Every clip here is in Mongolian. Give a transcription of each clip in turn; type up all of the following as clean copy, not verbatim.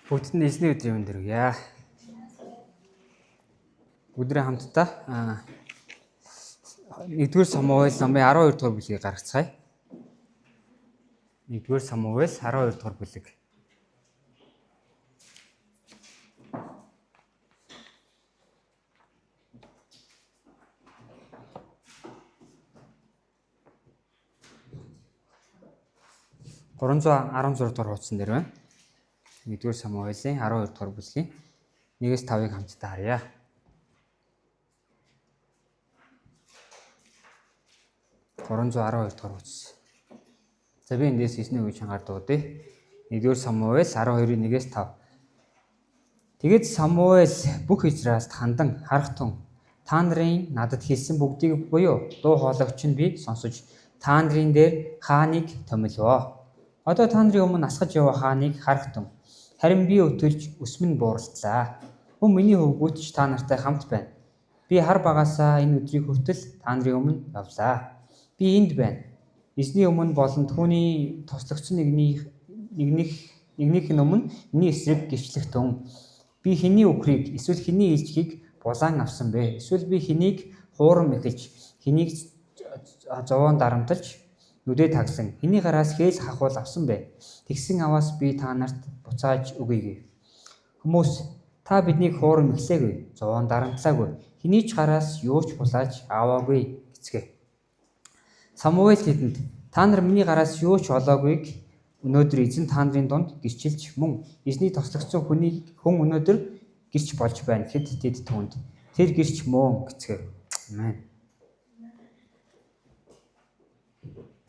Бүгдэд нь эзний өдрийн мэнд хүргье. Өдрийн хамтдаа 1-р Самуэль номын 12 дугаар бүлгийг гаргацгаая. 1-р Самуэль 12 дугаар бүлэг. 316 дугаар хуудсан дээр байна. 1-р Самуэлийн 12 дугаар бүлгийн 1-ээс 5-ыг хамтдаа харъя. 312 дугаар хуудас. За би эндээс эзний үгийг чангаар дуудъя. 1-р Самуэль 12-ийн 1-ээс 5. Тэгээд Самуэль бүх Израильд хандан харах тун та нарын надад хэлсэн бүгдийг буюу дуу хоолойг чинь би сонсож та нарын дээр хааныг томилвоо. Одоо та нарын өмнө асгаж яваа хааныг харах тун. Харин би өтөлж өсмөн бууралтлаа. Мөн миний хөвгүүд ч та нартай хамт байна. Би хар багаасаа энэ өдрийг хүртэл та нарын өмнө явлаа. Би энд байна. Эзний өмнө болон түүний тослогдсон нэгнийх нь өмнө миний эсрэг гэрчлэх тун. Би хэний үхрийг эсвэл хэний илжгийг булаан авсан бэ? Эсвэл би хэнийг хуурам эхэлж, хэнийг зовоон дарамталж нүдээ таглан хэний гараас хээл хахуул авсан бэ? Тэгсэн аваас би та нарт буцааж өгье гэв. Хүмүүс та биднийг хуурам эхлээгүй, зовоон дарамтлаагүй, хэний ч гараас юу ч булааж аваагүй гэцгээв. Самуэль тэдэнд та нар миний гараас юу ч олоогүйг өнөөдөр эзэн та нарын дунд гэрчилж мөн эзний тослогдсон хүн өнөөдөр гэрч болж байна гэхэд тэд түүнд тэр гэрч мөн гэцгээв. Амен.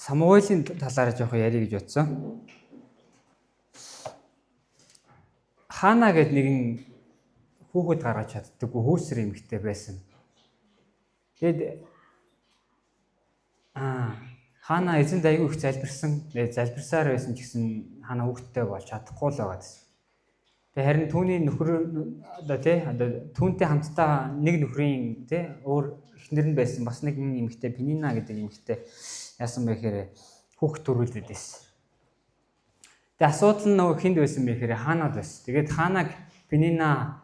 Самуэлийн талаар жоохон ярих гэж бодсон. Хана гэдэг нэгэн хүүхэд гаргаж чаддаггүй хүүсэр эмэгтэй байсан. Тэгэд Хана эзэнд аягүй их залбирсан. Тэгээд залбирсаар байсан ч гэсэн Хана хүүхэдтэй болж чадахгүй л байгаа гэсэн. Тэгээд харин түүний нөхөр одоо тий одоо түүнтэй хамтдаа нэг нөхрийн тий өөр эхнэр нь байсан бас нэг эмэгтэй Пенина гэдэг эмэгтэй яасан бэ гэхээр хүүхэд төрүүлээд байсан. Тэгээд асуудал нь нөгөө хүнд байсан бэ гэхээр Ханад байсан. Тэгээд Ханаг Пенина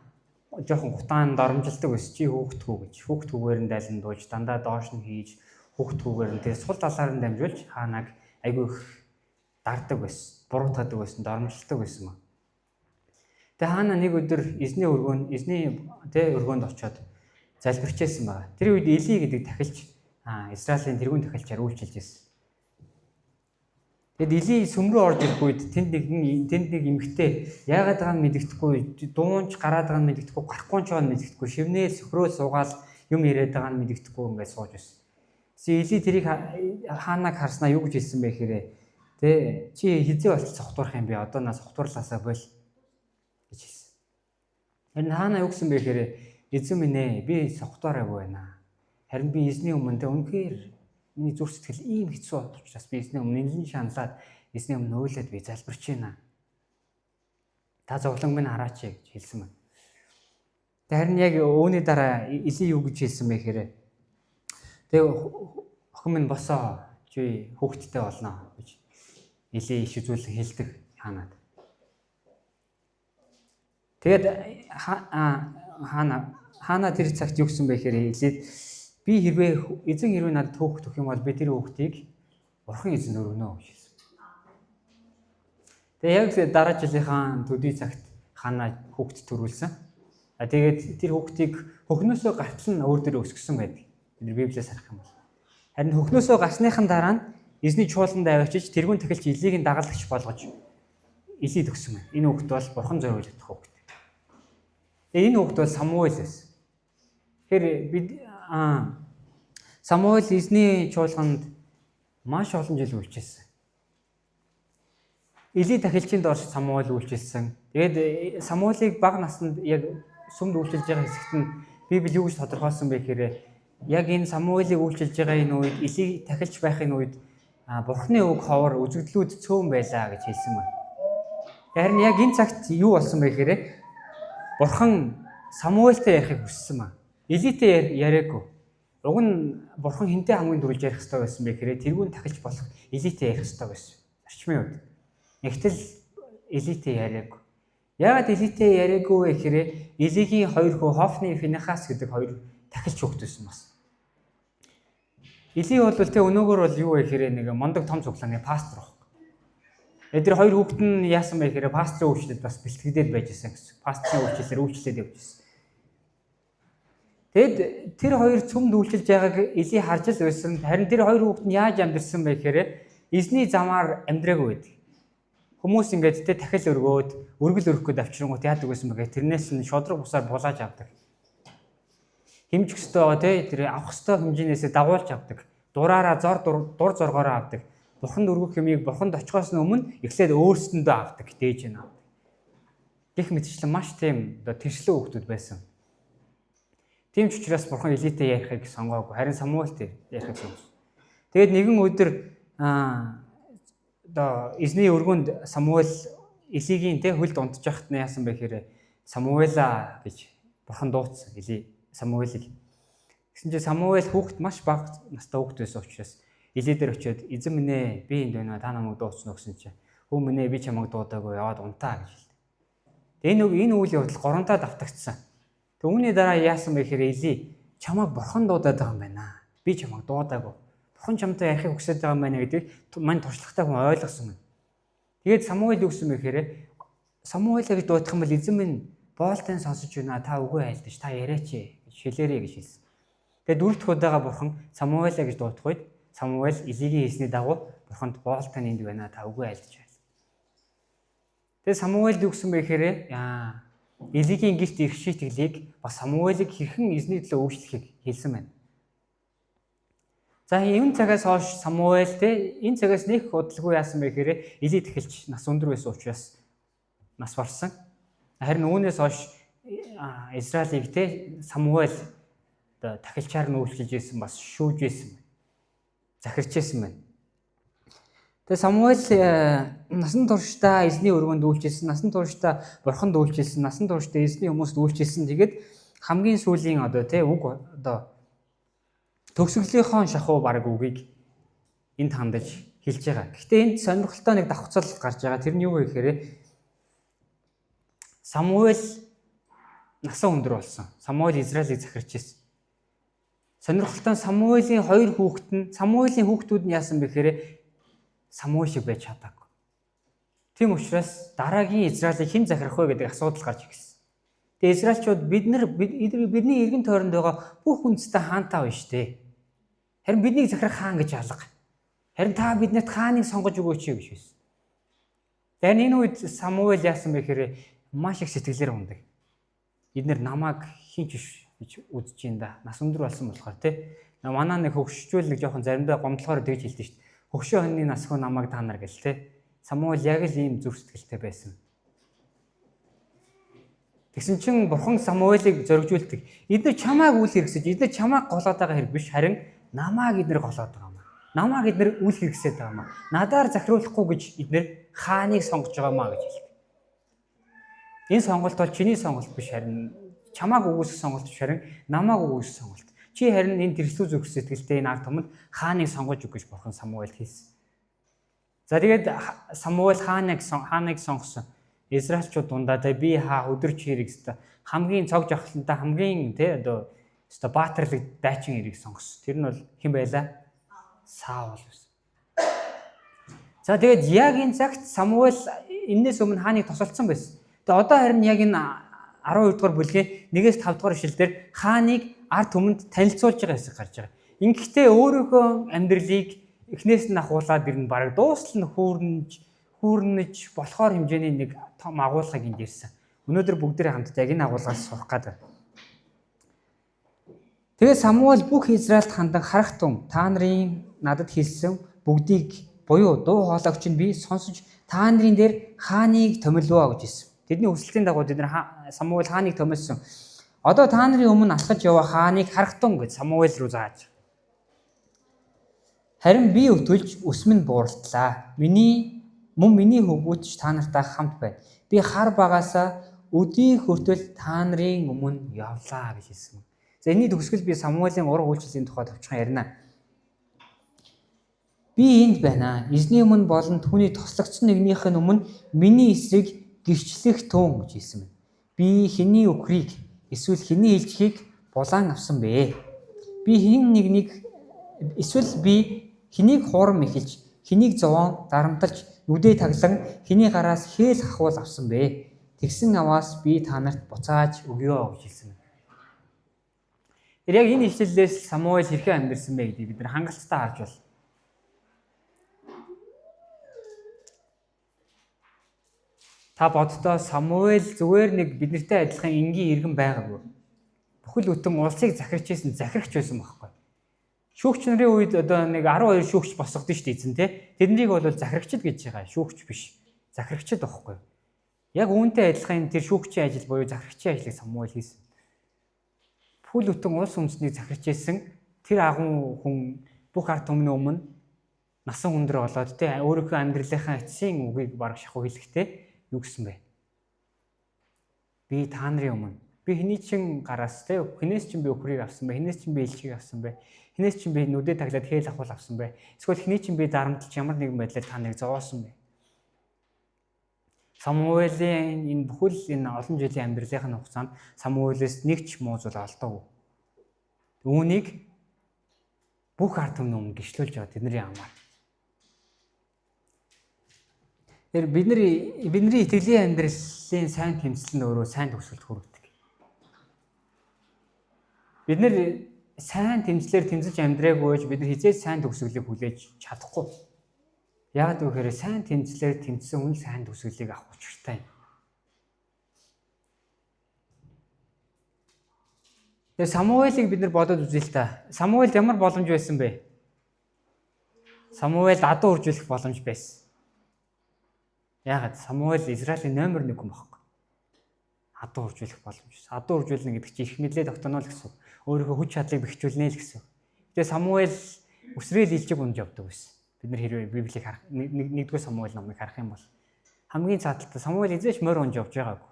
жоохон гутаан доромжилдог байсан. Чи хүүхэд хүү гэж. Хүүхэд хүүгээр нь дайлан дууж дандаа доош нь хийж хүүхэд хүүгээр нь тэгээд сул талаар нь дамжуулж Ханаг айгүй их дардаг байсан. Буруутгадаг байсан, доромжилдог байсан юм. Тэгээ Хана нэг өдөр эзний өргөөнд, эзний тэ өргөөнд очиод залбирчээсэн байгаа. Тэр үед Эли гэдэг тахилч Израилийн тэргүүн тахилчаар үйлчилж байсан. Тэгэд Эли сүм рүү орж ирэх үед тэнд нэг эмэгтэй яагаад байгаа нь мэддэхгүй, дуунч гараад байгаа нь мэддэхгүй, гарахгүй ч байгаа нь мэддэхгүй, шивнээл сөхрөөл суугаал юм яриад байгаа нь мэддэхгүй ингээд сууж байсан. Эли тэрийг Ханаг харснаа юу гэж хэлсэн бэ гэхээр тэ чи хизээ болтол цогтуурах юм бэ? Одоо наа цогтуурлаасаа боль гэж хэлсэн. Харин Хана юу гэсэн бэ гэхээр эзэн минь ээ би цогтуураагүй байна. Харин би эзний өмнө тэ үнэхээр миний зүрх сэтгэл ийм хэцүү учраас би эзний өмнө нэлэн шаналаад эзний өмнө уйлаад би залбирч байна. Та зовлон минь хараач гэж хэлсэн байна. Тэг харин яг үүний дараа Эли юу гэж хэлсэн бэ гэхээр тэг охин минь босоо чи хүүхэдтэй болно гэж Эли иш үзүүлэн хэлдэг Ханад. Тэгээд Хана тэр цагт юу гэсэн бэ гэхээр Элид би хэрвээ эзэн хэрвээ надад хүүхэд өгөх юм бол би тэр хүүхдийг бурхан эзэнд өргөнө гэж хэлсэн. Тэгээд яг дараа жилийнхаа төдий цагт Хана хүүхэд төрүүлсэн. Тэгээд тэр хүүхдийг хөхнөөсөө гартал нь өөр дээр өсгсөн байдаг. Бид нар Библиэс харах юм бол. Харин хөхнөөсөө гарсныхан дараа нь эзний чуулганд авчиж тэргүүн тахилч Элийг нь дагалдагч болгож Элид өгсөн байна. Энэ хүүхэд бол бурхан зориулагдах хүүхэд. Тэгээ энэ хүүхэд бол Самуэль байсан. Тэгэхээр бид Самуэль эзний чуулганд маш олон жил үйлчилсэн. Эли тахилчийн дорш Самуэль үйлчилсэн. Тэгээд Самуэлийг бага наснд яг сүмд үйлчилж байгаа хэсэгт нь Библи юу гэж тодорхойлсон бэ гэхээр яг энэ Самуэлийг үйлчилж байгаа энэ үед Эли тахилч байхын үед Бурхны үг ховор үзэгдлүүд цөөн байлаа гэж хэлсэн байна. Харин яг энэ цагт юу болсон бэ гэхээр Бурхан Самуэльтэй ярихыг хүссэн ба. Элитэй яриаггүй. Уг нь Бурхан хинтээ хамгийн түрүүлж ярих ёстой байсан бэ гэхээр тэргүүн тахилч болох Элитэй ярих ёстой байсан. Зарчмын үед. Нэгтэл Элитэй яриаггүй. Яагаад Элитэй яриаггүй вэ гэхээр Элигийн хоёр хүү Хофни, Финехас гэдэг хоёр тахилч хүүхэд байсан бас. Эли бол тэ өнөөгөр бол юу вэ гэхээр нэг мундаг том цуглааны пастор баг. Тэр хоёр хүүхэд нь яасан бэ гэхээр пастрын үйлчлэлд бас бэлтгэдэл байж исэн гэсэн. Пастрын үйлчлэлээр үйлчлээд явж исэн. Тэгэд тэр хоёр цөмд үйлчилж байгааг Эли харж л байсан. Харин тэр хоёр хүүхэд нь яаж амьдэрсэн бэ гэхээр эзний замаар амьдраагүй байдаг. Хүмүүс ингээд тэ тахил өргөөд, өргөл өргөх гээд авчирнгуут яадаг байсан бэ гэхээр тэрнээс нь шудраг бусаар булааж авдаг. Хэмжих ёстой тэ тэр авах ёстой хэмжээнээсээ дагуулж авдаг. Дураараа зор дур зоргоороо авдаг. Бурханд өргөх юмыг бурханд очихоос өмнө эхлээд өөрсдөндөө авдаг, дээж нь авдаг. Гэх мэтчлэн маш тийм одоо тэрслэн хүүхдүүд байсан. Тийм ч учраас бурхан Элитэй ярихыг сонгоогүй. Харин Самуэлтэй ярихыг сонгосон. Тэгээд нэгэн өдөр одоо эзний өргөнд Самуэль Элигийн тэ хөлд унтж байхад нь яасан бэ гэхээр Самуэла гэж бурхан дуудсан Эли Самуэлийг. Тэгсэн чинь Самуэль хүүхэд маш бага настай хүүхэд байсан учраас Эли дээр очиод эзэн минь ээ би энд байна, та намайг дуудсан уу гэсэн чинь хүү минь ээ би чамайг дуудаагүй, яваад унтаа гэж хэлдэг. Тэгээ энэ үйл явдал гурамтаа давтагдсан. Тэг үүний дараа яасан бэ гэхээр Эли чамайг бурхан дуудаад байгаа юм байна. Би чамайг дуудаагүй. Бурхан чамтай ярихыг хүсэж байгаа юм байна гэдгийг мань туршлагатай хүн ойлгосон юм. Тэгээд Самуэль юу гэсэн бэ гэхээр Самуэль гэж дуудах юм бол эзэн минь боолтын сонсож байна. Та үгүй айлдаж та яриач гэж хэлээрэй гэж хэлсэн. Тэгээд дөрөв дэх удаага бурхан Самуэль гэж дуудах үед Самуэль Элигийн хэлсний дагуу бурханд боолтын энд байна. Та үгүй айлдаж байл. Тэгээд Самуэль юу гэсэн бэ гэхээр Элигийн гэрт ирэх шийтгэлийг бас Самуэлийг хэрхэн эзний төлөө үйлчлэхийг хэлсэн байна. За энэ цагаас хойш Самуэль те энэ цагаас нэг удалгүй яасан бэ гэхээр Эли тахилч нас өндөр байсан учраас нас барсан. Харин үүнээс хойш Израилийг те Самуэль одоо тахилчаар нь үйлчилж исэн, бас шүүж исэн, захирч исэн байна. Тэгээ Самуэль насан туршдаа эзний өргөнд үйлчилсэн, насан туршдаа бурханд үйлчилсэн, насан туршдаа эзний хүмүүст үйлчилсэн. Тэгээд хамгийн сүүлийн одоо те үг одоо төгсгөлийнхөө шахуу баг үгийг энд хандаж хэлж байгаа. Гэхдээ энд сонирхолтой нэг давхцал гарч байгаа. Тэр нь юу вэ гэхээр Самуэль насан өндөр болсон. Самуэль Израилийг захирч ирсэн. Сонирхолтой нь Самуэлийн хоёр хүүхэд нь Самуэлийн хүүхдүүд нь яасан бэ гэхээр Самуэль шиг байж чадаагүй. Тийм учраас дараагийн Израилийг хэн захирах вэ гэдэг асуудал гарч ирсэн. Тэгээ Израильчууд бид нар бидний эргэн тойронд байгаа бүх үндэстэн хаантай байна шүү дээ. Харин биднийг захирах хаан гэж алга. Харин та биднэрт хааныг сонгож өгөөч гэж хэлсэн. Тэгэхээр энэ үед Самуэль яасан бэ гэхээр маш их сэтгэлээр ундаг. Эднэр намайг хин ч биш гэж үзэж байна да. Нас өндөр болсон болохоор тий. Манай нэг хөгшчүүл нэг жоохон заримдаа гомдлохоор тэгж хэлдэг шүү дээ. Хөгшөө хоньны нас хөө намайг та нар гэл тий. Самуэль яг л ийм зүрх сэтгэлтэй байсан. Тэгсэн чинь бурхан Самуэлийг зоригжуулдаг. Эдгээр чамааг үл хэрэгсэж, эдгээр чамааг голоод байгаа хэрэг биш, харин намааг эдгээр голоод байгаа юм аа. Намааг эдгээр үл хэрэгсээд байгаа юм аа. Надаар захируулахгүй гэж эдгээр хааныг сонгож байгаа маа гэж хэлдэг. Энэ сонголт бол чиний сонголт биш, харин чамааг үгүйсэх сонголт биш, харин намааг үгүйсэх сонголт. Чи харин энэ тэрслүү зүрх сэтгэлтэй энэ ард түмэнд хааныг сонгож өг гэж бурхан Самуэлд хэлсэн. За тэгээд Самуэль хааныг сонгосон. Израильчууд дундаа тэ би хаа өдөрч хэрэг өстө хамгийн цог жавхлантай хамгийн тэ одоо өстө баатарлаг дайчин эрийг сонгосон. Тэр нь бол хэн байлаа? Саул байсан. За тэгээд яг энэ цагт Самуэль энэс өмнө хааныг тосолцсон байсан. Тэгээд одоо харин яг энэ 12 дугаар бүлгийн 1-ээс 5 дугаар ишлэл дээр хааныг ард түмэнд танилцуулж байгаа хэсэг гарч байгаа. Ингэхдээ өөрийнхөө амьдралыг эхнээс нь ахуулаад ер нь бараг дуустал нь хүүрнэж болохоор хэмжээний нэг том агуулгыг энд ирсэн. Өнөөдөр бүгдээрээ хамтдаа яг энэ агуулгаас сурах гэдэг. Тэгээ Самуэль бүх Израильд хандан харах тун та нарын надад хэлсэн бүгдийг буюу дуу хоолойгч нь би сонсож та нарын дээр хааныг томилвоо гэж хэлсэн. Тэдний хүсэлтийн дагуу тэд нар Самуэль хааныг томилсон. Одоо та нарын өмнө алхаж яваа хааныг харах тун гэж Самуэль рүү зааж. Харин би өтөлж өс минь бууралтлаа. Миний мөн миний хөвгүүд ч та нартай хамт байна. Би хар багаасаа өдий хүртэл та нарын өмнө явлаа гэж хэлсэн. За энэний төгсгөл би Самуэлийн ураг үйлчлэлийн тухай товчхон ярина. Би энд байна. Эзний өмнө болон түүний тослогдсон нэгнийх нь өмнө миний эсрэг гэрчлэх түн гэж хэлсэн байна. Би хэний үхрийг эсвэл хэний илжихийг булаан авсан бэ? Би хэн нэгнийг эсвэл би хэнийг хуурам эхэлж, хэнийг зовоон дарамталж, нүдээ таглан хэний гараас хээл хахуул авсан бэ? Тэгсэн аваас би та нарт буцааж өгье гэж хэлсэн. Тэр яг энэ ишлэлээс Самуэль хэрхэн амьдэрсэн бэ гэдгийг бид нар хангалттай харж байна. Та боддоо Самуэль зүгээр нэг биднэртэй адилхан энгийн иргэн байгаагүй. Бүхэл бүтэн улсыг захирч исэн захирагч байсан байхгүй. Шүүгч нарын үед одоо нэг 12 шүүгч босгодог шүү дээ эзэн те. Тэднийг бол захирагчд гэж байгаа. Шүүгч биш. Захирагчд байхгүй. Яг үүнтэй адилхан тэр шүүгчийн ажил буюу захирагчийн ажлыг Самуэль хийсэн. Бүхэл бүтэн улс үндэстнийг захирч исэн тэр агуу хүн бүх ард түмний өмнө насан өндөр болоод те өөрийнхөө амьдралынхаа эцсийн үгийг бараг шахуу хэлэхдээ юу гэсэн бэ? Би та нарын өмнө би хэний чин гараас те хинээс чин би өхрийг авсан бэ? Хинээс чин би элчийг авсан бэ? Хинээс чин би нүдээ таглаад хээл ахуул авсан бэ? Эсвэл хэний чин би дарамтлж ямар нэгэн байдлаар та нарыг зовоосон бэ? Самуэлийн энэ бүхэл энэ олон жилийн амьдралын хугацаанд Самуэлээс нэг ч муу зүйл олдоогүй. Үүнийг бүх ард түмний өмнө гэрчлүүлж байгаа тэдний амаар. Тэр бидний итгэлийн амьдралын сайн тэмцэл нь өөрөө сайн төгсгөлд хүргэдэг. Бид нэр сайн тэмцлээр тэмцэж амьдраагүй байж бид нар хизээж сайн төгсгөлийг хүлээж чадахгүй. Яг гэвэл сайн тэмцлээр тэмцсэн хүн сайн төгсгөлийг авах учиртай юм. Тэгээ Самуэлийг бид нар бодоод үзье л та. Самуэлд ямар боломж байсан бэ? Самуэль адуу үржүүлэх боломж байсан. Яагаад? Самуэль Израилийн номер 1 хүн байхгүй. Адуу үржүүлэх боломж. Адуу үржүүлнэ гэдэг чинь их мэдлээ тогтооно л гэсэн. Өөрийнхөө хүч чадлыг бэхжүүлнэ л гэсэн. Тэгээ Самуэль өсрөөл илжиг унж явдаг байсан. Бид нар хэрвээ Библийг харах нэгдүгээр Самуэль номыг харах юм бол хамгийн цаадалтай Самуэль эзээч морь унж явж байгаагүй.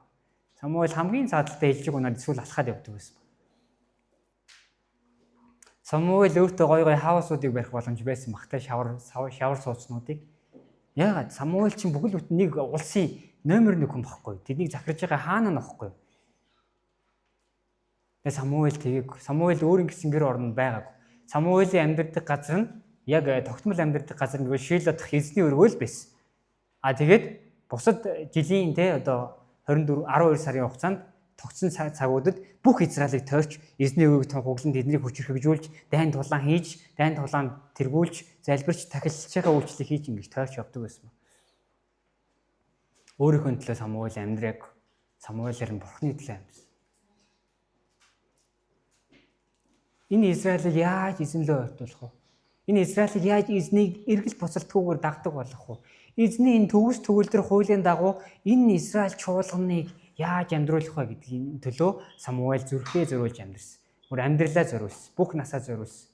Самуэль хамгийн цаадалтай илжиг унаад эсвэл алхаад явдаг байсан. Самуэль өөртөө гой гой хаусуудыг барих боломж байсан бахтай шавар сууцнуудыг. Яагаад? Самуэль чинь бүхэл бүтэн нэг улсын номер 1 хүн багхгүй. Тэднийг захирж байгаа хаана нь багхгүй. Тэгээ Самуэль тэгийг Самуэль өөр ингэсэн гэр орнонд байгаагүй. Самуэлийн амьдардаг газар нь яг тогтмол амьдардаг газар нь гэвэл Шило дахь эзний өргөөл байсан. А тэгээд бусад жилийн те одоо 24 12 сарын хугацаанд тогтсон цагуудад бүх Израилийг тойрч эзний үгийг тунхаглан тэднийг хүчрхэгжүүлж дайн тулаан хийж, дайн тулаан тэргүүлж, залбирч тахилж байгаа үйлчлэг хийж ингэж тойрч явдаг байсан. Өөрийнхөө төлөө Самуэль амьдраг. Самуэль нь Бурхны төлөө амьдсан. Энэ Израилийг яаж эзэн лөө ортуулах вэ? Энэ Израилийг яаж эзнийг эргэл буцалтгүйгээр дагдаг болгох вэ? Эзний энэ төгс төгөлдөр хуулийн дагуу энэ Израиль чуулганыг яаж амьдруулах вэ гэдгийн төлөө Самуэль зүрхээ зориулж амьдэрсэн. Бүр амьдралаа зориулсан. Бүх насаа зориулсан.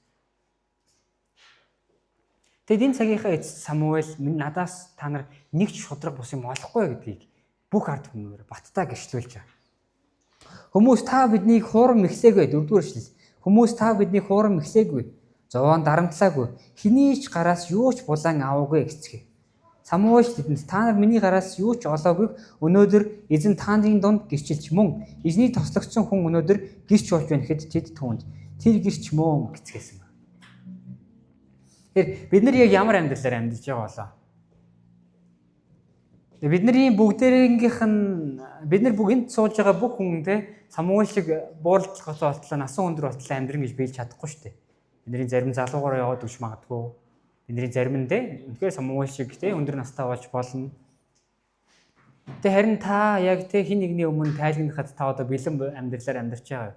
Тэгэд энэ цагийнхаа эцэст Самуэль минь надаас та нар нэг ч шудраг бус юм олохгүй гэдгийг бүх ард түмнээр баттай гэрчлүүлж байгаа. Хүмүүс та биднийг хуурам эхлээгүй дөрөвдүгээр эшлэл. Хүмүүс та биднийг хуурам эхлээгүй. Зовоон дарамтлаагүй. Хэний ч гараас юу ч булан аваагүй гэцгээв. Самуэль тэдэнд та нар миний гараас юу ч олоогүйг өнөөдөр эзэн та нарын дунд гэрчилж мөн эзний тослогдсон хүн өнөөдөр гэрч болж байна гэхэд тэд түүнд тэр гэрч мөн гэцгээсэн. Тэгэхээр бид нар яг ямар амьдралаар амьдарч байгаа болоо? Бидний бүгдээрийнх нь бид нар бүгд энд сууж байгаа бүх хүн те Самуэль шиг буурлах болтлоо насан өндөр болтлоо амьдран гэж биелж чадахгүй шүү дээ. Бидний зарим залуугаар яваад өгч магадгүй. Бидний зарим нь те үнэхээр Самуэль шиг те өндөр настай болж болно. Тэ харин та яг те хин нэгний өмнө тайлгнахад та одоо бэлэн амьдралаар амьдарч байгаа.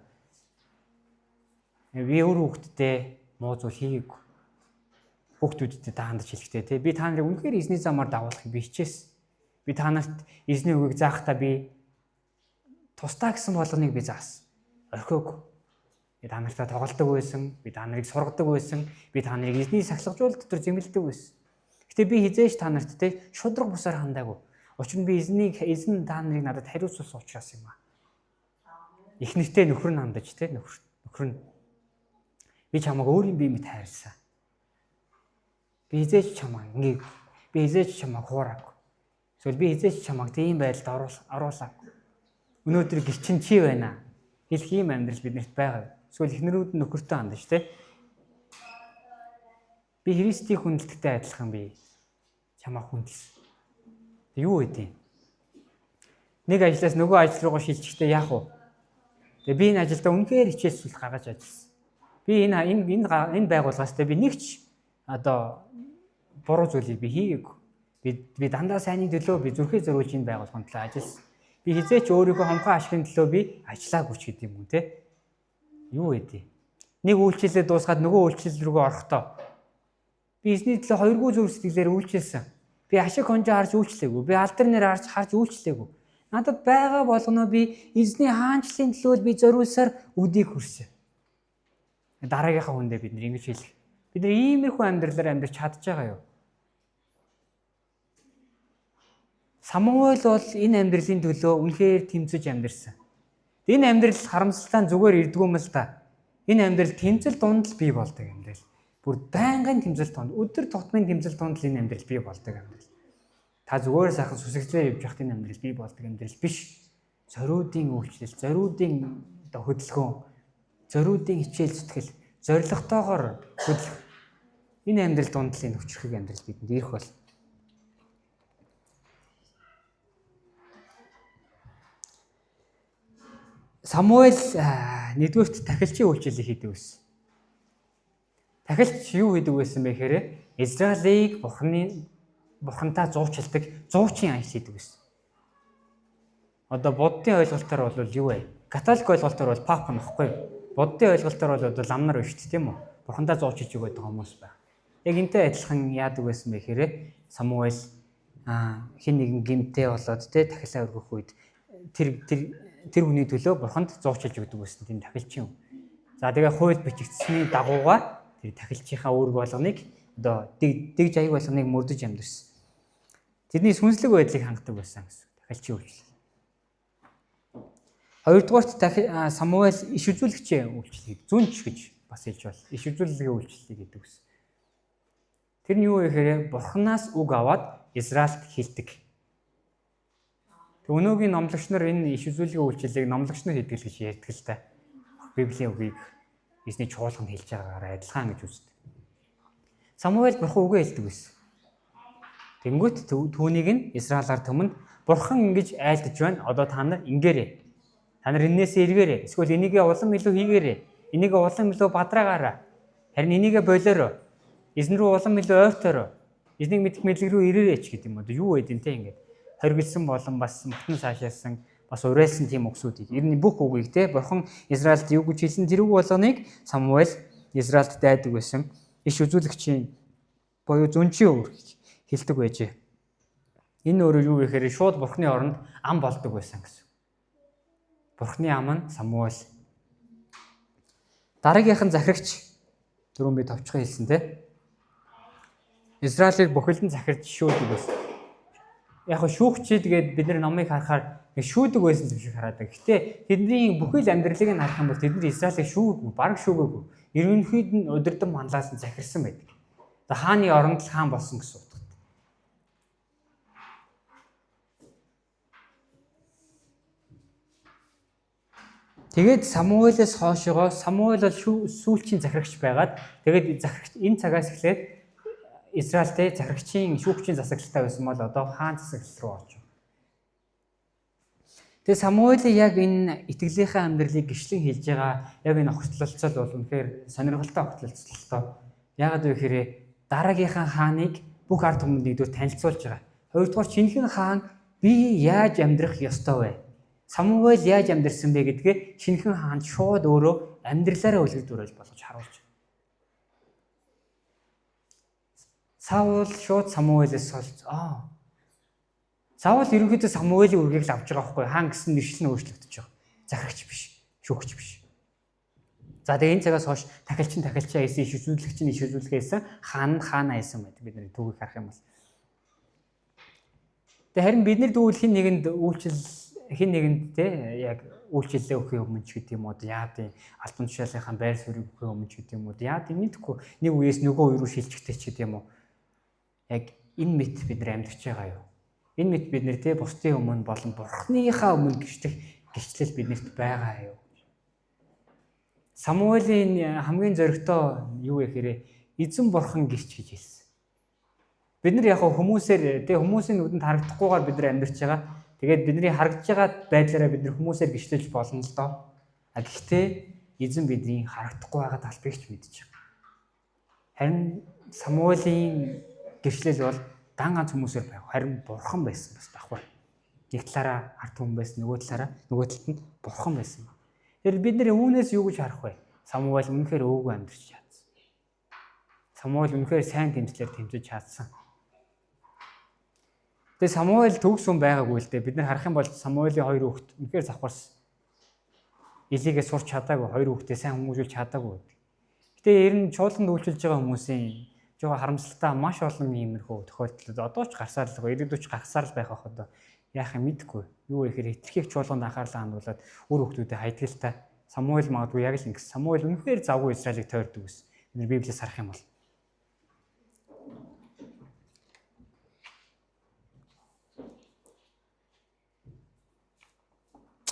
Би өөр хүүхдтэй муу зүйл хийгээгүй. Хүүхдүүдтэй та хандаж хэлэхдээ те би та нарыг үнэхээр эзний замаар дагуулахыг би хичээсэн. Би та нарт эзний үгийг заахтаа би тусдаа гэсэн болгоныг би заасан. Орхиогүй. Би та нартай тоглодог байсан, би та нарыг сургадаг байсан, би та нарыг эзний сахилгажуул дотор зэмлэдэг байсан. Гэтэ би хизээш та нарт те шудраг бусаар хандаагүй. Учир нь би эзэн та нарыг надад хариуцуулсан учраас юм аа. Их нэртэй нөхөр нь хандаж те нөхөр нь би чамайг өөрийн бие мэт хайрласан. Би хизээч чамайг ингээд би хизээч чамайг хуураагүй. Эсвэл би хизээч чамайг тийм байдалд оруулаагүй. Өнөөдөр гэрчин чи байна. Хэлэх ийм амьдрал биднэрт байгаа. Эсвэл эхнэрүүд нь нөхөртөө хандаж тэ. Би Христийн хүндэлттэй адилхан би чамайг хүндэлсэн. Юу гэдэг юм? Нэг ажлаас нөгөө ажил руугаа шилжихдээ яах вэ? Тэгээ би энэ ажилдаа үнэхээр хичээл зүтгэл гаргаж ажилласан. Би энэ энэ энэ энэ байгууллагаас тэ би нэг ч одоо буруу зүйлийг би хийгээгүй. Би дандаа сайнны төлөө би зүрхээ зориулж энэ байгууллагын төлөө ажилласан. Би хизээч өөрийнхөө хомхон ашигын төлөө би ажиллаагүй ч гэдэг юм уу те. Юу вэ? Нэг үйлчлэлээ дуусгаад нөгөө үйлчлэл рүүгээ орохдоо би эзний төлөө хоёргүй зүрх сэтгэлээр үйлчилсэн. Би ашиг хонжоо харж үйлчлээгүй. Би алдар нэр харж үйлчлээгүй. Надад байгаа болгоно би эзний хаанчлалын төлөө би зориулсаар үдийг хүрсэн. Дараагийнхаа хүндээ бид нэр ингэж хэлэх. Бид нар иймэрхүү амьдралаар амьдарч чадж байгаа юу? Самуэль бол энэ амьдралын төлөө үнэхээр тэмцэж амьдарсан. Энэ амьдрал харамсалтай нь зүгээр ирдгүү юм л та. Энэ амьдрал тэмцэл дунд л бий болдог амьдрал. Бүр байнгын тэмцэл дунд, өдөр тутмын тэмцэл дунд л энэ амьдрал бий болдог амьдрал. Та зүгээр сайхан сүсэгдлээр явж байхад энэ амьдрал бий болдог амьдрал биш. Зориудын үйлчлэл, зориудын одоо хөдөлгөөн, зориудын хичээл зүтгэл, зоригтойгоор хөдлөх. Энэ амьдрал дунд л энэ хүчрхэг амьдрал бидэнд ирэх бол. Самуэль нэгдүгээрт тахилчийн үйлчлэлийг хийдэг байсан. Тахилч юу хийдэг байсан бэ гэхээр Израилийг бурхантай зуучилдаг зуучин ажил хийдэг байсан. Одоо буддын ойлголтоор бол юу вэ? Католик ойлголтоор бол пап нөхгүй юу? Буддын ойлголтоор бол одоо лам нар биш тийм үү? Бурхантай зуучилж өгöd байгаа хүмүүс байна. Яг энтэй адилхан яадаг байсан бэ гэхээр Самуэль хин нэгэн гимтэй болоод те тахилаа өргөх үед тэр хүний төлөө бурханд зуучилж өгдөг байсан тийм тахилчин юм. За тэгээ хууль бичигдсэний дагуугаар тэр тахилчийнхаа үүрэг болгоныг одоо дэг жаяг болгоныг мөрдөж амьдэрсэн. Тэдний сүнслэг байдлыг хангадаг байсан гэсэн тахилчийн үйлчлэл. Хоёрдугаарт Самуэль иш үзүүлэгчийн үйлчлэлийг зүнч гэж бас хэлж байна. Иш үзүүлэлгийн үйлчлэлийг хийдэг гэсэн. Тэр нь юу вэ гэхээр бурханаас үг аваад Израильд хэлдэг. Өнөөгийн номлогч нар энэ иш үзүүлгийн үйлчлэлийг номлогч нар хийдэг л гэж ярьдаг л та. Библийн үгийг эзний чуулганд хэлж байгаагаараа адилхан гэж үздэг. Самуэль бурхан үгээ хэлдэг байсан. Тэнгүүт түүнийг нь Израиль ард түмэнд бурхан ингэж айлдаж байна. Одоо та нар ингээрэй. Та нар энээсээ эргээрэй. Эсвэл энийгээ улам илүү хийгээрэй. Энийгээ улам илүү бадраагаарай. Харин энийгээ болоорой. Эзэн рүү улам илүү ойртоорой. Эзнийг мэдэх мэдлэг рүү ирээрэй ч гэдэг юм уу. Юу байд юм те ингээд хоригдсан болон бас мутан цаашаасан бас уриалсан тийм үгсүүдийг ер нь бүх үгийг те бурхан Израильд юу гэж хэлсэн тэр үг болгоныг Самуэль Израильд дайдаг байсан. Иш үзүүлэгчийн буюу зүнчийн үүргийг хэлдэг байжээ. Энэ өөрөө юу гэхээр шууд бурхны оронд ам болдог байсан гэсэн. Бурхны ам нь Самуэль. Дараагийнх нь захирагч түрүүн би товчхон хэлсэн те. Израилийг бүхэлдэн захирч шүүдэг байсан. Яг нь шүүгчид гээд бид нар номыг харахаар шүүдэг байсан юм шиг хараадаг. Гэтэ тэдний бүхэл амьдралыг нь харах юм бол тэд нар Израилийг шүүгээгүй, бараг шүүгээгүй. Ерөнхийд нь удирдан манлайлсан захирсан байдаг. За хааны оронд л хаан болсон гэсэн утгатай. Тэгээд Самуэлээс хоошоогоо Самуэль бол сүүлчийн захирагч байгаад тэгээд захирагч энэ цагаас эхлээд Израильтэй захирагчийн шүүгчийн засаглалтай байсан бол одоо хаан засаглал руу орж байна. Тэгээ Самуэлийн яг энэ итгэлийнхээ амьдралыг гिचлэн хэлж байгаа яг энэ огтлолцол бол үнэхээр сонирхолтой огтлолцолтой. Яагаад вэ гэхээр дараагийнхаа хааныг бүх ард түмэнд нэгдүгээр танилцуулж байгаа. Хоёрдугаар шинэхэн хаан би яаж амьдрах ёстой вэ? Самуэль яаж амьдрсан бэ гэдгээ шинэхэн хаанд шууд өөрөө амьдралаараа үлгэр дуурайл болгож харуулж байна. Саул шууд Самуэлээс солж Саул ерөнхийдөө Самуэлийн үргийг л авч байгаа байхгүй хаан гэсэн нэршил нь өөрчлөгдөж байгаа. Захирагч биш, шүүгч биш. За тэгээ энэ цагаас хойш тахилчин тахилчаа хийсэн, иш үзүүлэгч нь иш үзүүлгээ хийсэн, хаан нь хаанаа хийсэн байдаг. Бид нар түүхийг харах юм бол. Тэгээ харин бид нар дүүл хин нэгэнд үйлчил хин нэгэнд те яг үйлчлэлээ өгөх юм ч гэдэг юм уу яа тийм альбан тушаалынхаа байр суурийг өгөх юм ч гэдэг юм уу яа тийм мэдхгүй нэг үеэс нөгөө үе рүү шилжихтэй ч гэдэг юм уу. Яг энэ мэт бид нар амьдарч байгаа юу? Энэ мэт бид нэр те бусдын өмнө болон Бурхныхаа өмнө гэрчлэх гэрчлэл биднэрт байгаа юу? Самуэлийн хамгийн зоригтой юу вэ гэхээр эзэн бурхан гэрч гэж хэлсэн. Бид нар яг хүмүүсээр тэ хүмүүсийн нүдэнд харагдахгүйгээр бид нар амьдарч байгаа. Тэгээд бидний харагдж байгаа байдлаараа бид нар хүмүүсээр гэрчлэж болно л доо. А гэхдээ эзэн бидний харагдахгүй байгаа талбайг ч мэдж байгаа. Харин Самуэлийн гэрчлэл бол дан ганц хүмүүсээр байв. Харин бурхан байсан бас давхар. Нэг талаараа ард түмэн байсан, нөгөө талаараа нөгөө талд нь бурхан байсан. Тэгэхээр бид нэр үүнээс юу гэж харах вэ? Самуэль үнэхээр өөгүй амьдарч чадсан. Самуэль үнэхээр сайн тэмцлэр тэмцэж чадсан. Тэгээ Самуэль төгс хүн байгаагүй л дээ. Бид нар харах юм бол Самуэлийн хоёр хүүхэд үнэхээр завхарсан. Илигээ сурч чадаагүй, хоёр хүүхдээ сайн хүмүүжүүлж чадаагүй гэдэг. Гэтэ ер нь чуулганд үйлчилж байгаа хүмүүсийн жоо харамсалтай маш олон иймэрхүү тохиолдлууд одоо ч гарсаар л ирээдүйд ч гарсаар л байх бах одоо яах юм мэдэхгүй. Юу гэхээр хэтэрхийг чуулганд анхаарлаа хандуулад үр хүүхдүүдэд хайдаг л та. Самуэль магадгүй яг л ингэсэн. Самуэль үнэхээр завгүй Израилийг тойрдог гэсэн. Бид нар Библиэс харах юм бол.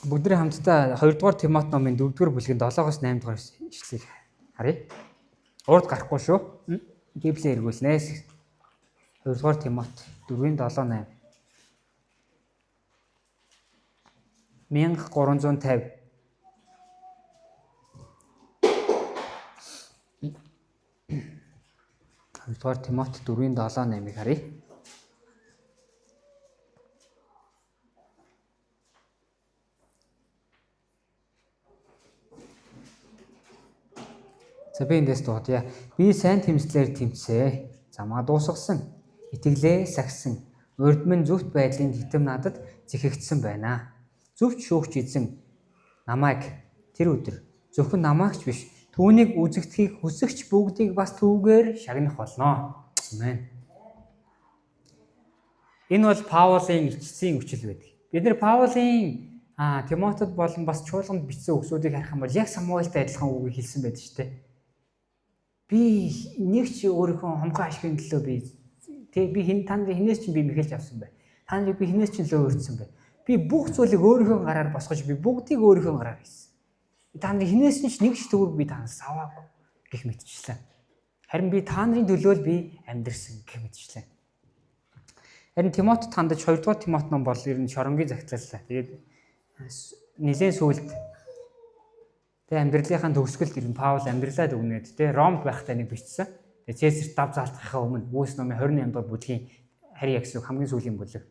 Бүгдээ хамтдаа 2 дугаар Тимот номын 4 дугаар бүлгийн 7-оос 8 дугаар ишлэгийг харъя. Урд гарахгүй шүү. Библийг эргүүлнэ. 2 дугаар Тимот 4-ийн 7 8. 1350. Хоёрдугаар Тимот 4-ийн 7 8-ыг харъя. За би эндээс дуудъя. Би сайн тэмцлээр тэмцээ. Замаа дуусгасан. Итгэлээ сахисан. Урд минь зөвхт байдлын титэм надад зэхэгдсэн байна. Зөвхт шүүгч эзэн намайг тэр өдөр зөвхөн намайг ч биш түүнийг үзэгдэхийг хүсэгч бүгдийг бас түүгээр шагнах болно. Амен. Энэ бол Паулын ичсэн үчил байдаг. Бид нар Паулын Тимотед болон бас чуулганд бичсэн үгсүүдийг харах юм бол яг Самуэльтай адилхан үгийг хэлсэн байдаг шүү дээ. Би нэг ч өөрийнхөө хомхон ашигын төлөө би тэг би хэн та нарын хинээс чинь би мэхэлж авсан бай. Та нарыг би хинээс чинь лөө өртсөн бай. Би бүх зүйлийг өөрийнхөө гараар босгож би бүгдийг өөрийнхөө гараар хийсэн. Та нарын хинээс нь ч нэг ч төгрөг би танаас аваагүй гэх мэтчлээ. Харин би та нарын төлөө л би амьдрсан гэх мэтчлээ. Харин Тимот тандаж 2 дугаар Тимот ном бол ер нь шоронгийн загтлалаа. Тэгээд нэлээд сүүлд тэгээ амьдралынхаа төгсгөлд ер нь Паул амьдралаа дүгнээд тэгээ Ромд байхдаа нэг бичсэн. Тэгээ Цэсарт дав заалтахынхаа өмнө Үүс номын 28 дугаар бүлгийн харьяа гэсэн хамгийн сүүлийн бүлэг.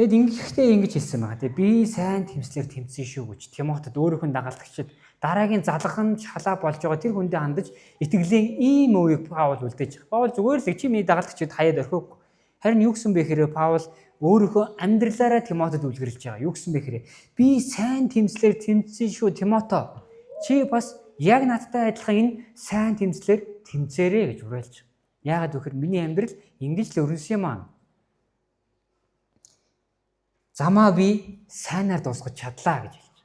Тэгэд ингэхдээ ингэж хэлсэн байгаа. Тэгээ би сайн тэмцлэр тэмцсэн шүү гэж Тимотед өөрийнх нь дагалдагчид дараагийн залгамж халаа болж байгаа тэр хүндээ хандаж итгэлийн ийм өвийг Паул үлдээж байгаа. Паул зүгээр л чи миний дагалдагчид хаяад орхиог. Харин юу гэсэн бэ гэхээр Паул өөрийнхөө амьдралаараа Тимотед үлгэрлэж байгаа. Юу гэсэн бэ гэхээр би сайн тэмцлэр тэмцсэн шүү Тимото. Чи бас яг надтай адилхан энэ сайн тэмцлэр тэмцээрэй гэж уриалж байгаа. Яагаад гэвэл миний амьдрал ингэж л өрнөсөн юм аа. Замаа би сайнаар дуусгаж чадлаа гэж хэлж.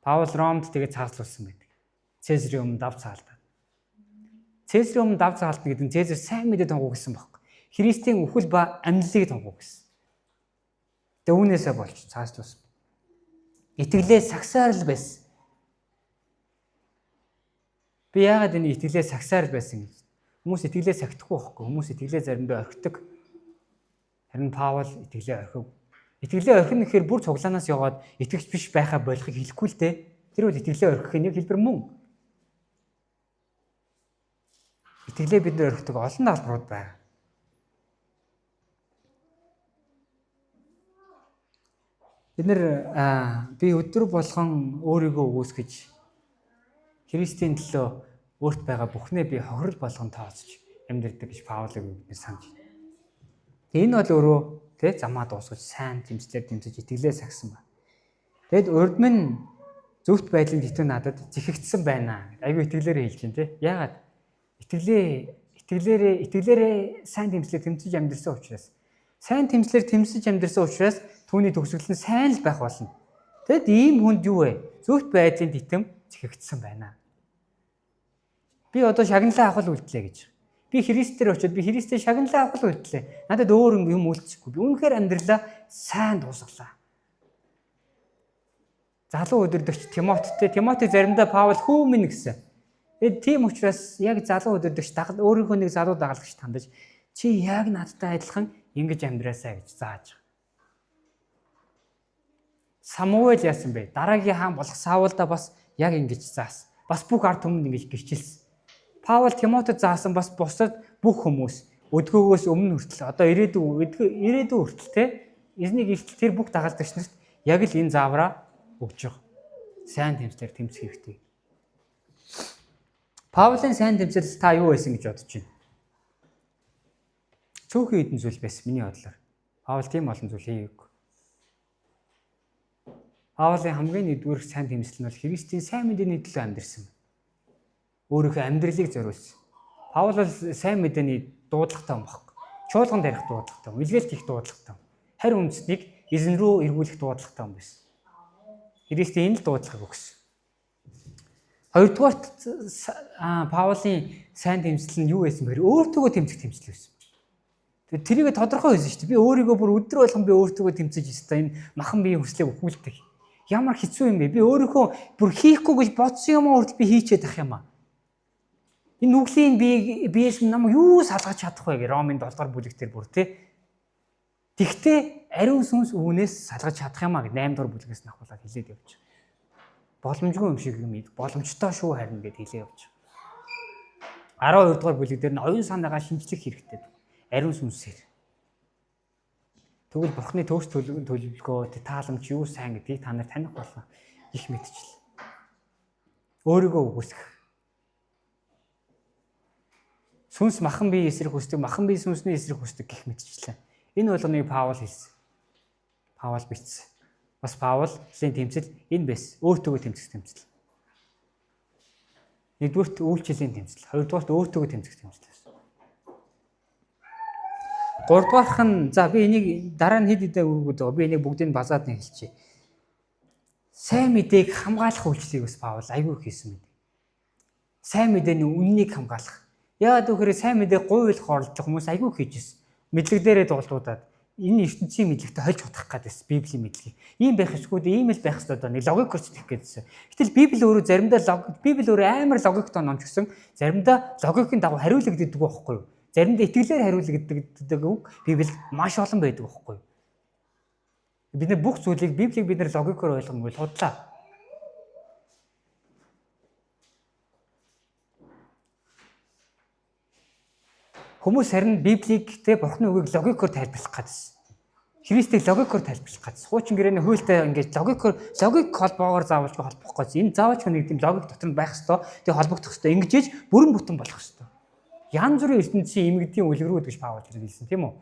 Паул Ромд тэгээд цааслуулсан байдаг. Цэсрийн өмнө дав цаалдаад. Цэсрийн өмнө дав цаалтна гэдэг нь Цэсар сайн мэдээ тунгуу гэсэн баг. Христийн үхэл ба амьдлалыг тунгуу гэсэн. Тэгээд үүнээсээ болж цааслуулсан. Итгэлээ сагсаар л байсан. Би яагаад энэ итгэлээ сагсаар л байсан гэж. Хүмүүс итгэлээ сагтахгүй байхгүй. Хүмүүс итгэлээ заримдаа орхидог. Харин Паул итгэлээ орхив. Итгэлээ орхино гэхээр бүр цуглаанаас яваад итгэгч биш байхаа болохыг хэлэхгүй л дээ. Тэр бол итгэлээ орхихын нэг хэлбэр мөн. Итгэлээ бид нар орхидог олон талбарууд байна. Бид нар би өдөр болгон өөрийгөө өгөөсгөж Христийн төлөө өөрт байгаа бүхнээ би хохирол болгон тооцож амьдардаг гэж Паулыг бид нар санаж байна. Энэ бол өөрөө тэ замаа дуусгаж сайн тэмцлэр тэмцэж итгэлээ сагсан байна. Тэгэд урд минь зөвхт байдлын тэтэн надад зэхэгдсэн байна. Айгүй итгэлээрээ хэлж байна тэ. Яагаад? Итгэлээрээ сайн тэмцлэр тэмцэж амьдарсан учраас сайн тэмцлэр тэмцэж амьдарсан учраас түүний төгсгөл нь сайн л байх болно. Тэгэд ийм хүнд юу вэ? Зөвхт байдлын титэм зэхэгдсэн байна. Би одоо шагналаа авах л үлдлээ гэж. Би Христээр очиод би Христийн шагналаа авах л үйлдэлээ. Надад өөр юм үлдсэхгүй. Би үнэхээр амьдралаа сайн дуусгалаа. Залуу өдөрдөгч Тимоттэй. Тимоти заримдаа Паул хүү минь гэсэн. Тэгээд тийм учраас яг залуу өдөрдөгч өөрийнхөө нэг залуу дагалдагч тандаж чи яг надтай адилхан ингэж амьдраасаа гэж зааж байгаа. Самуэль яасан бэ? Дараагийн хаан болох Саулда бас яг ингэж заасан. Бас бүх ард түмэнд ингэж гэрчилсэн. Паул Тимотед заасан бас бусад бүх хүмүүс өдгөөгөөс өмнө хүртэл одоо ирээдүй хүртэл те эзнийг эртэл тэр бүх дагалдагч нарт яг л энэ заавраа өгч байгаа. Сайн тэмцлэр тэмцэх хэрэгтэй. Паулийн сайн тэмцэл та юу байсан гэж бодож байна? Цөөхөн хэдэн зүйл байсан миний бодлоор. Паул тийм олон зүйл хийгээгүй. Паулийн хамгийн нэгдүгээр сайн тэмцэл нь бол Христийн сайн мэдээний төлөө амьдэрсэн. Өөрийнхөө амьдралыг зориулсан. Паул бол сайн мэдээний дуудлагатай юм баггүй. Чуулган барих дуудлагатай юм, илгээлт хийх дуудлагатай юм. Харь үндэснийг эзэн рүү эргүүлэх дуудлагатай юм байсан. Христийн энэ л дуудлагыг өгсөн. Хоёрдугаарт Паулийн сайн тэмцэл нь юу байсан бэхээр өөртөөгөө тэмцэх тэмцэл байсан. Тэгээд тэрийг тодорхой байсан шүү дээ. Би өөрийгөө бүр өдөр болгон би өөртөөгөө тэмцэж өстой энэ махан биеийн хүслийг өхүүлдэг. Ямар хэцүү юм бэ? Би өөрийнхөө бүр хийхгүй гэж бодсон юм уу хүртэл би хийчээд ах юм аа. Энэ нүглийн биеэс намайг юу салгаж чадах вэ гэ Ромын 7 дугаар бүлэг дээр бүр тий. Тэгтээ ариун сүнс үүнээс салгаж чадах юм аа гэд 8 дугаар бүлгээс нь ахуулаад хэлээд явж. Боломжгүй юм шиг юм боломжтой шүү харин гэд хэлээ явж. 12 дугаар бүлэг дээр нь оюун санаагаа шинжлэх хэрэгтэй. Ариун сүнсээр. Тэгвэл Бурхны төгс төлөвлөгөө, тааламж юу сайн гэдгийг та нар таних болно. Их мэдчил. Өөрийгөө үгүйсгэх. Сүнс махан бие эсрэг хүсдэг, махан бие сүнсний эсрэг хүсдэг гэх мэтчлээ. Энэ болгоныг Паул хэлсэн. Паул бичсэн. Бас Паулийн тэмцэл энэ байсан. Өөртөөгөө тэмцэх тэмцэл. Нэгдүгüрт үйлчлэлийн тэмцэл, хоёрдугаарт өөртөөгөө тэмцэх тэмцэл байсан. Гуравдугаарх нь за би энийг дараа нь хэд хэдэн өргөд байгаа. Би энийг бүгдийг базаад нэг хэлчихье. Сайн мэдээг хамгаалах үйлчлэгийг бас Паул айгүй хийсэн мэд. Сайн мэдээний үннийг хамгаалах. Яагаад гэвэл сайн мэдээ гуйлах оролдох хүмүүс айгүй хийж ирсэн. Мэдлэг дээрээ дуулдуудаад энэ ертөнцийн мэдлэгтэй хольж утгах гээд байсан Библийн мэдлэгийг. Ийм байх ёсгүй дээ, ийм л байх ёстой доо нэг логик орчдох гээдсэн. Гэтэл Библи өөрөө заримдаа Библи өөрөө амар логиктой номч гэсэн заримдаа логикийн дагуу хариулагддаг байхгүй юу? Заримдаа итгэлээр хариулагддаг үг Библиэд маш олон байдаг байхгүй юу? Бид нар бүх зүйлийг Библийг бид нар логикоор ойлгоно гэж худлаа. Хүмүүс харин Библийг те Бурхны үгийг логикоор тайлбарлах гэдсэн. Христийг логикоор тайлбарлах гэдсэн. Хуучин гэрээний хуультай ингээд логикоор логик холбоогоор заавалжгүй холбох гэж. Энэ заавалжгүй нэг тийм логик дотор нь байх ёстой. Тэгээ холбогдох ёстой. Ингэж ээж бүрэн бүтэн болох ёстой. Янз бүрийн ертөнцийн эмгэгдийн үлгэрүүд гэж Паул хэлсэн тийм үү?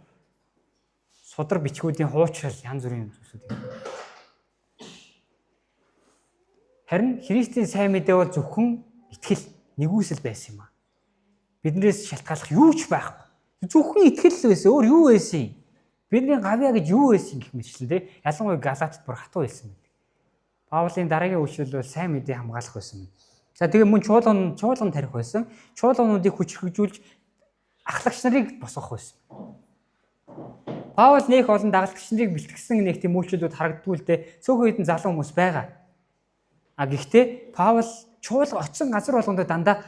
Судар бичгүүдийн хуучрал янз бүрийн зүйлсүүд юм. Харин Христийн сайн мэдээ бол зөвхөн итгэл, нэгүсэл байсан юм аа. Биднээс шалтгааллах юу ч байхгүй. Зөвхөн итгэл л байсан. Өөр юу байсан юм? Бидний гавьяа гэж юу байсан гэх мэтчлэн тий. Ялангуяа Галатад бүр хатуу хэлсэн байдаг. Паулийн дараагийн үйлчлэл бол сайн мэдээ хамгаалах байсан юм. За тэгээ мөн чуулган тарих байсан. Чуулгануудыг хүчрхэгжүүлж ахлагч нарыг босгох байсан. Паул нэх олон дагалдагч нарыг бэлтгэсэн нэг тийм үйлчлэлүүд харагддгүй л дээ. Цөөхөн хэдэн залуу хүмүүс байгаа. А гэхдээ Паул чуулга очисон газар болгондоо дандаа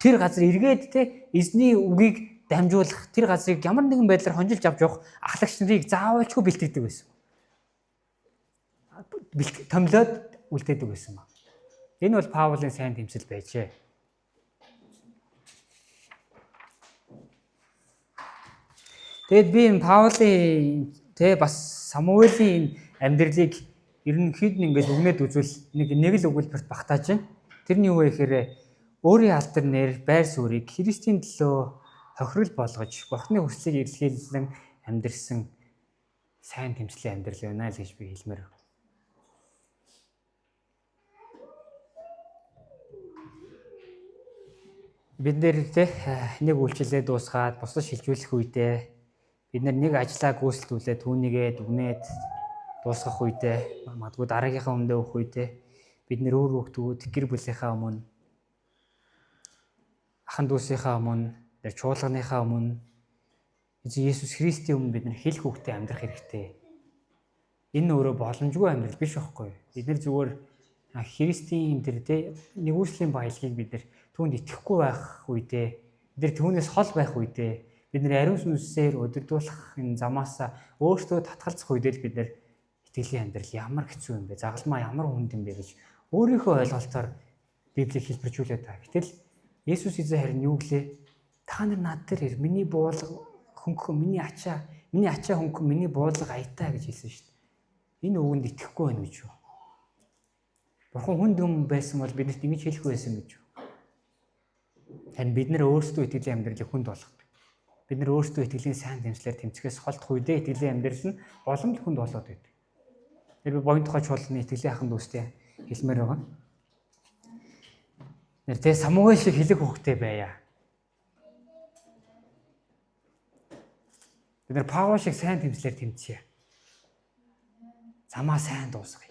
тэр газар эргээд те эзний үгийг дамжуулах тэр газрыг ямар нэгэн байдлаар хонжилж авч явах ахлагч нарыг заавалчгүй бэлтгэдэг байсан. Томилоод үлдээдэг байсан ба. Энэ бол Паулийн сайн тэмцэл байжээ. Тэгэд би энэ Паулийн тэ бас Самуэлийн энэ амьдралыг ерөнхийд нь ингээд өгнөд үзвэл нэг л өгүүлбэрт багтааж байна. Тэр нь юу вэ гэхээр өөрийн алдар нэр байр суурийг Христийн төлөө хохирол болгож Бурхны хүслийг эрэлхийлэн амьдрсан сайн тэмцлийн амьдрал байна л гэж би хэлмээр. Бид нэр тэ нэг үйлчлэлээ дуусгаад бусдад шилжүүлэх үедээ бид нар нэг ажлаа гүйцэтгүүлээ түүнийгээ дүгнээд дуусгах үедээ магадгүй дараагийнхаа өмнө өгөх үедээ бид нэр өөр хүүхдүүд гэр бүлийнхаа өмнө ахан дүүсийнхаа өмнө Тэр чуулганыхаа өмнө Эзэн Есүс Христийн өмнө бид нар хэл хүүхдээ амьдрах хэрэгтэй. Энэ өөрөө боломжгүй амьдрал биш байхгүй юу? Бид нар зүгээр Христийн тэр тэ нэгүслийн баялагийг бид нар түүнд итгэхгүй байх үедээ бид нар түүнээс хол байх үедээ бид нар ариун сүнсээр удирдуулах энэ замаас өөртөө татгалзах үедээ л бид нар итгэлийн амьдрал ямар хэцүү юм бэ? Загалмаа ямар хүнд юм бэ гэж өөрийнхөө ойлголтоор Библийг хэлбэржүүлээд байгаа. Гэтэл Есүс эзэн харин юу гэлээ? Та нар над дээр ир, миний буулга хөнгөн, миний ачаа хөнгөн, миний буулга аятаа гэж хэлсэн шүү дээ. Энэ үгэнд итгэхгүй байна гэж юу? Бурхан хүнд юм байсан бол биднэрт ингэж хэлэхгүй байсан гэж юу? Харин бид нар өөрсдөө итгэлийн амьдралыг хүнд болгодог. Бид нар өөрсдөө итгэлийн сайн тэмцлээр тэмцэхээс холдох үедээ итгэлийн амьдрал нь улам л хүнд болоод байдаг. Тэр би буян тухай чуулганы итгэлийн ахын дүүстэй хэлмээр байгаа. Нэр тэ Самуэль шиг хэлэг хүүхдээ байя. Бид нар Паул шиг сайн тэмцлээр тэмцье. Замаа сайн дуусгая.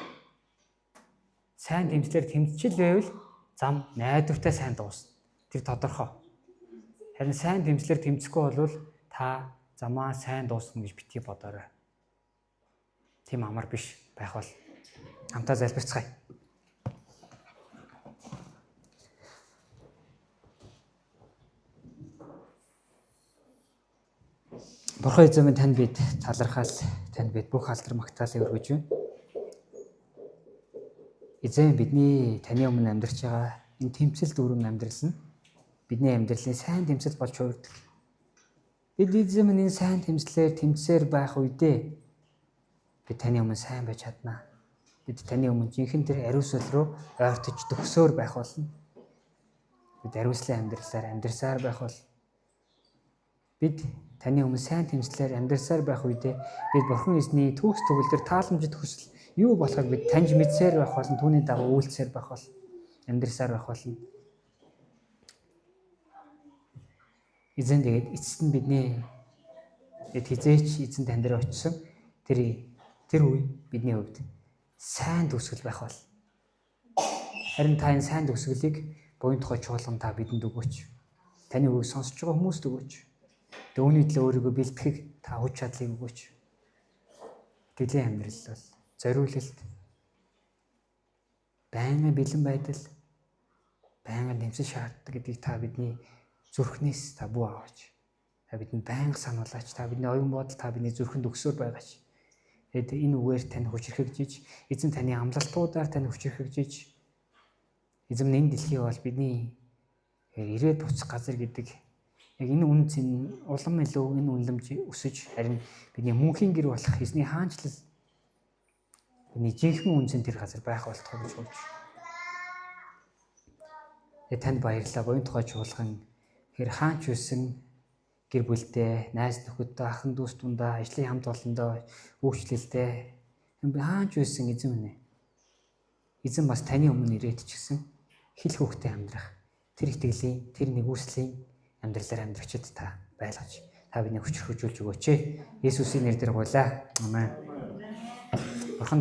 Сайн тэмцлээр тэмцчил байвал зам найдвартай сайн дуусна. Тэр тодорхой. Харин сайн тэмцлээр тэмцэхгүй бол та замаа сайн дуусгана гэж битгий бодоорой. Тийм амар биш байх бол хамтаа залбирцгаая. Бурхан эзэн минь танд бид талархал, танд бид бүх алдар магтаалыг өргөж байна. Эзэн бидний таны өмнө амьдарч байгаа энэ тэмцэл дүүрэн амьдрал нь бидний амьдралын сайн тэмцэл болж хувирдаг. Бид эзэн минь энэ сайн тэмцлээр тэмцсээр байх үедээ бид таны өмнө сайн байж чаднаа. Бид таны өмнө жинхэнэ тэр ариун сүл рүү ойртож төгсөөр байх болно. Бид ариуслын амьдралаар амьдарсаар байх бол бид таны өмнө сайн тэмцлээр амьдарсаар байх үедээ бид Бурхан эзний төгс төгөлдөр тааламжит хүсэл юу болохыг бид таньж мэдсээр байх болно, түүний дагуу үйлцсээр байх бол амьдарсаар байх болно. Эзэн тэгээд эцэст нь бидний бид хизээч эзэн тань дээр очисон тэр үе бидний хувьд сайн төгсгөл байх бол. Харин та энэ сайн төгсгөлийг буян тухай чуулган та бидэнд өгөөч. Таны үгийг сонсож байгаа хүмүүст өгөөч. Дөөний төлөө өөрийгөө бэлтгэх та хүч чадлыг өгөөч. Итгэлийн амьдрал бол зориулалт, байнгын бэлэн байдал, байнгын нэмсэн шаарддаг гэдгийг та бидний зүрхнээс та бүү аваач. Та бидэнд байнга сануулаач. Та бидний оюун бодол, та бидний зүрхэнд өгсөөр байгаач. Тэгэд энэ үгээр тань хүчрхэгжиж, эзэн таны амлалтуудаар тань хүчрхэгжиж, эзэн энэ дэлхий бол бидний ирээд буцах газар гэдэг яг энэ үнэ цэн улам илүү энэ үнэлэмж өсөж, харин бидний мөнхийн гэр болох эзний хаанчлал бидний жинхэнэ үнэ цэн тэр газар байх болтгоо гэж бодож. Тэгээ танд баярлалаа. Буян тухай чуулган хэр хаач байсан гэр бүлдээ, найз нөхөдөө, ахын дүүс дундаа, ажлын хамт олондоо, хүүхчлэлдээ хаач байсан эзэн минь. Эзэн бас таны өмнө ирээд ч гэсэн хэл хөөхтэй амьдрах тэр итгэлийн, тэр нэгүслийн амьдралаар амьдрагчид та байлгаж, та бидний хүчрхэгжүүлж өгөөч. Есүсийн нэрээр гуйлаа. Амен. Бурхан